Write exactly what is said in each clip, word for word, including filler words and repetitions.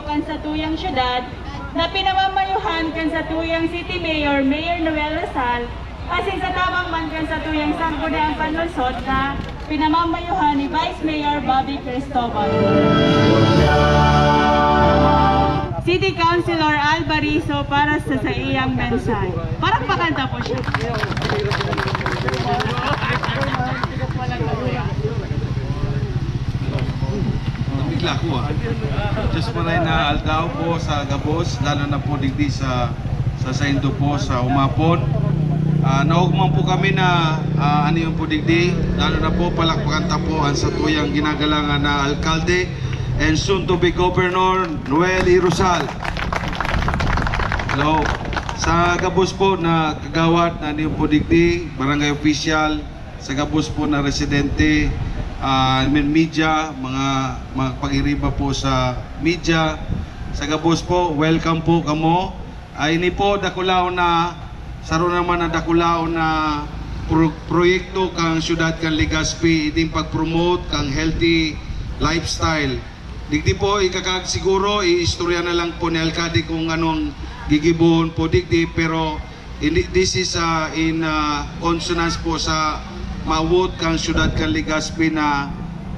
kan satuyang syudad na pinamamayuhan kan satuyang City Mayor, Mayor Noel Rosal, asin sa tabang man kan satuyang Sangguniang Panlungsod na pinamamayuhan ni Vice Mayor Bobby Cristobal. City Councilor Alvarizo para sa saiyang mensahe. Parang pakanta po siya. Bigla ko ah. Diyos maray na aldaw po sa gabos, lalo na po digdi sa sa saindo po sa umapon. Ah, naog man po kami na ah, ano yung po digdi, lalo na po palakpakan ta po ang satuyang ginagalangan na alkalde and soon to be governor, Noel Irusal. Hello. Sa gabos po na kagawad na ano yung po digdi, barangay official, sa gabos po na residente, ah, I mean media, mga, mga pag-iriba po sa media. Sa gabos po, welcome po kamo. Ay, ini po, dakulaon na, saro naman na dakulaon na pro- proyekto kang syudad kan Legazpi, iting pag-promote kang healthy lifestyle. Digdi po, ikakag siguro, iistorya na lang po ni Alcalde kung anong gigibohon po digdi, pero Hindi, this is uh, in uh, consonance po sa mawot kang syudad kan Legazpi na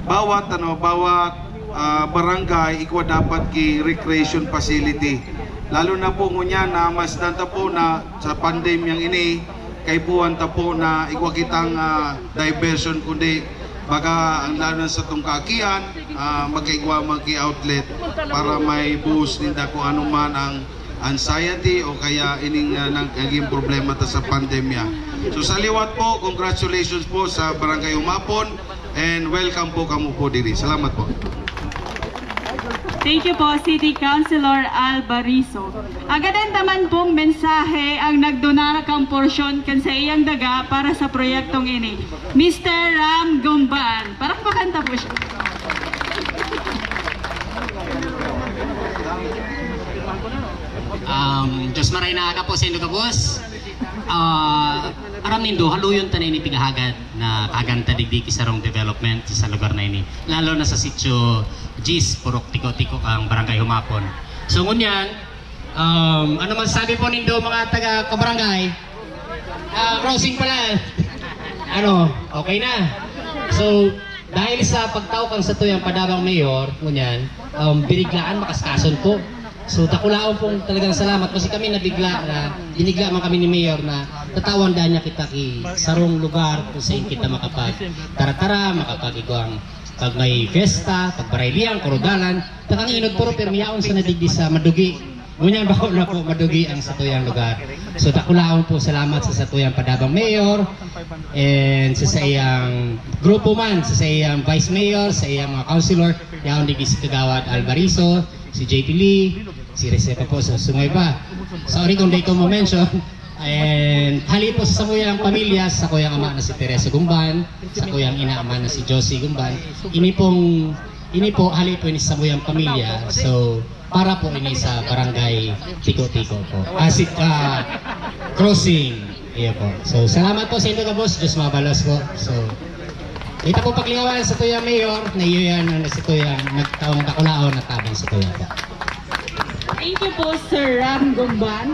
bawat ano, bawat uh, barangay igwa dapat ki recreation facility. Lalo na po ngunyan na mas danta po na sa pandemyang ini, kaipuhan ta po na igwa kitang uh, diversion kundi baga ang lalo na sa tungkakian, uh, magkaigwa magki outlet para may buhos ninda kung ano man ang anxiety o kaya ining uh, nagiging problema ta sa pandemya. So sa liwat po, congratulations po sa Barangay Umapon and welcome po kamo po diri. Salamat po. Thank you po, City Councilor Alvarizo. Agadan taman pong mensahe ang nagdonar kang porsyon kan sa iyang daga para sa proyektong ini, Mister Ram Gumban. Parakpakan ta po siya. Um, Diyos maray na aga po sa inyo gabos. Uh, aram nindo, haluyon ta na ini pighahagad na kaganta digdi ki sarong development sa lugar na ini. Lalo na sa sitio Gis, Purok Tiko-Tiko, ang Barangay Humapon. So, ngunyan, um, ano man sabi po nindo mga taga kabarangay? Uh, crossing pala. Ano, okay na. So, dahil sa pagtao kan satuyang padabang mayor, ngunyan, um, biniglaan makaskason po. So, dakulaon pong talagang salamat kasi kami nabigla na, binigla man kami ni Mayor na tatawan daan niya kita ki sarong lugar kung saan kita makapag tara-tara, makapag-igwang pag may fiesta, pag baraylian, kurudalan, takang inot puro permiyaon sa nadigdi sa madugi. Ngunyan bako na po madugi ang satuyang lugar. So dakulaon po salamat sa satuyang padabang mayor and sa saiyang grupo man, sa saiyang vice mayor, sa iyang mga councilor, yaon digdi si Kagawad Alvarizo, si J P Lee, si Recepa po sa sungay pa. Sorry kung di ko ma-mention. And hali po sa samuyang pamilya, sa kuyang ama na si Tereso Gumban, sa kuyang ina ama na si Josie Gumban. Ini pong, ini po, hali po ini sa samuyang pamilya. So, para po ini sa barangay Tiko-Tiko po. Asik uh, crossing. Iya po. So, salamat po sa inyo, boss. Diyos mabalos po. So, ito po paglingawan sa tuya mayor, na iyo yan ang sa tuya nagtaong dakulaon at tabang sa tuya po. Thank you po, Sir Ram Gumban.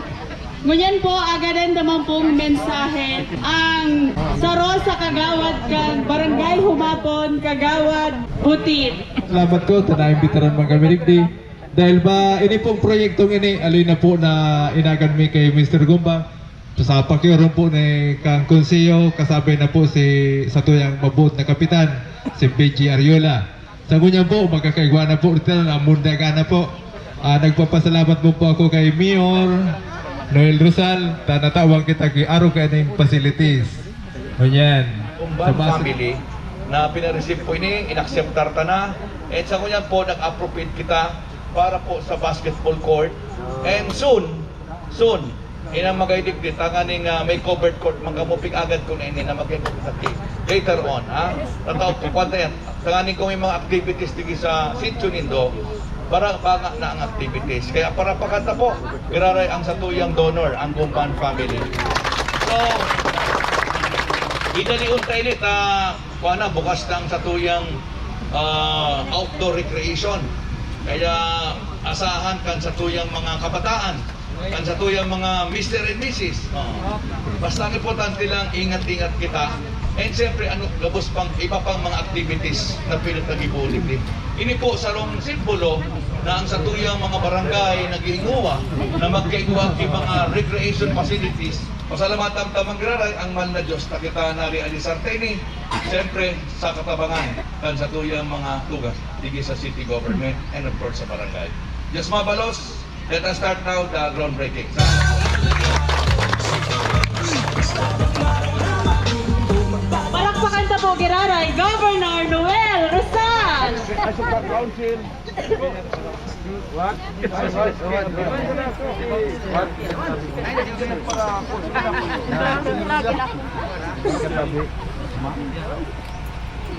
Ngunyan po, agadan naman pong mensahe ang saro sa kagawad kan Barangay Humapon, Kagawad Butit. Salamat ko, ta naimbitaran man kami digdi. Dahil ba, ini pong proyektong ini, aloy na po na inagan mi kay Mister Gumba. Sa pakiorong po ni kang konseho, kasabi na po si satuyang mabuot na kapitan, si P G Ariola. Sa ngunyan po, magkakaigwa na po, ito na, mundaga na po. Ah, nagpapasalamat po po ako kay Mayor Noel Rosal, ta natawan kita ki aro kaining facilities. Ngunyan. Umban family na pinareceive po ini, inakseptar ta na. And sa ngunyan po, nag-appropriate kita para po sa basketball court. And soon, soon, inang magay digdi, tanganing uh, may covered court, magkamupig agad ko na ini na magay ko kita later on, ha? Tataw po, kwanta yan. Tanganing kung may mga activities digi sa sitio nindo, para banga na ang activities. Kaya para pakanta po, giraray ang satuyang donor, ang Gumban family. So, idali unta init, ah, kuha na, bukas na ang satuyang ah, outdoor recreation. Kaya Asahan kan satuyang mga kabataan, kan satuyang mga mister and missus. Oo. Basta ang importante lang, ingat-ingat kita. And siyempre, ano, gabos pang iba pang mga activities na pinagkagibulit din. Ini po sarong simbolo na ang satuyang mga barangay nag-iinguwa na magkaigwa ang mga recreation facilities. Pasalamatan ta man giraray ang mahal na Diyos na kita narealisar ta ini, siyempre, sa katabangan kan satuyang mga lugar, digdi sa city government, and of course, sa barangay. Diyos mabalos, let us start now the groundbreaking. Palakpakan ta po giraray, Governor Noel Rosal! Ay, super council. What? What? What? Katabi.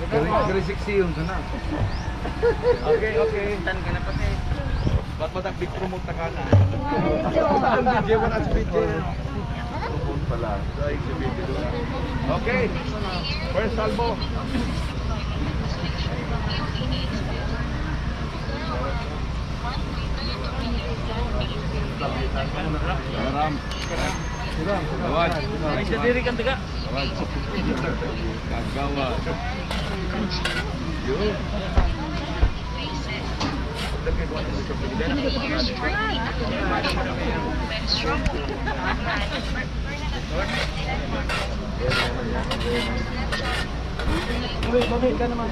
Kari, kari sexy yun, sana. Okay, okay. Tan ka na pati. Ba't ba nag-promote na ka na? Ang video mo na sa video. Promote pala. Sa exhibit. Okay. First salvo. Aram. Gawad. Ay, sa diri kang daga. Gawad. Kagawad. Yun. Uy, mamit ka naman.